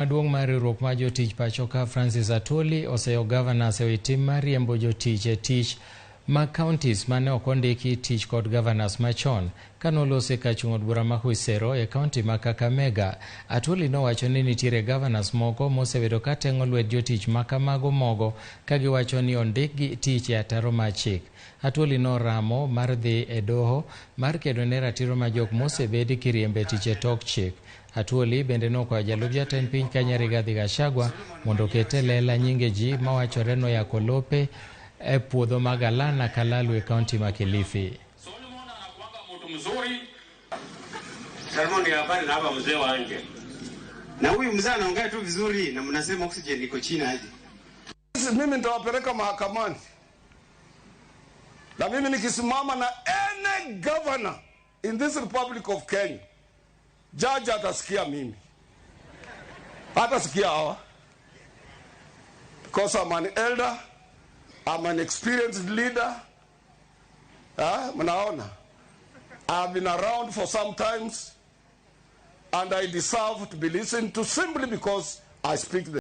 Maduong' mar riwruok mar jotich pachoka Francis Atwoli oseyo governors ewi tim mar riembo jotich e tich mag counties mane ok ondiki tich kod governors machon. Kanolose kachung' od bura ma Khwisero e county ma Kakamega, Atwoli nowacho ni nitiere governors moko mosebedo ka teng'o lwet jotich makamago mogo ka giwacho ni ondikgi tich e ataro mar chik. Atwoli noramo mar dhi e doho mar kedo ne ratiro ma jok mosebedi kiriembo e tich e tok chik. Atwoli bende nokwayo jalup jatend piny Kenya Rigathi Gachagua mondo oket e lela nyinge ji mawachore noyako lope e puodho ma Galana Kalalu e kaunti ma Kilifi. Solomon anakuanga mtu mzuri. Salmon ni habari na hapa mzee wa nje. Na huyu mzee anaongea tu vizuri na mnasema oxygen iko chini aje? Mimi nitawapeleka mahakamani. Na mimi nikisimama na any governor in this Republic of Kenya, judge atasikia mimi. Hatasikia hawa. Because I'm an elder, I'm an experienced leader. Ah, mnaona? I've been around for some times and I deserve to be listened to simply because I speak the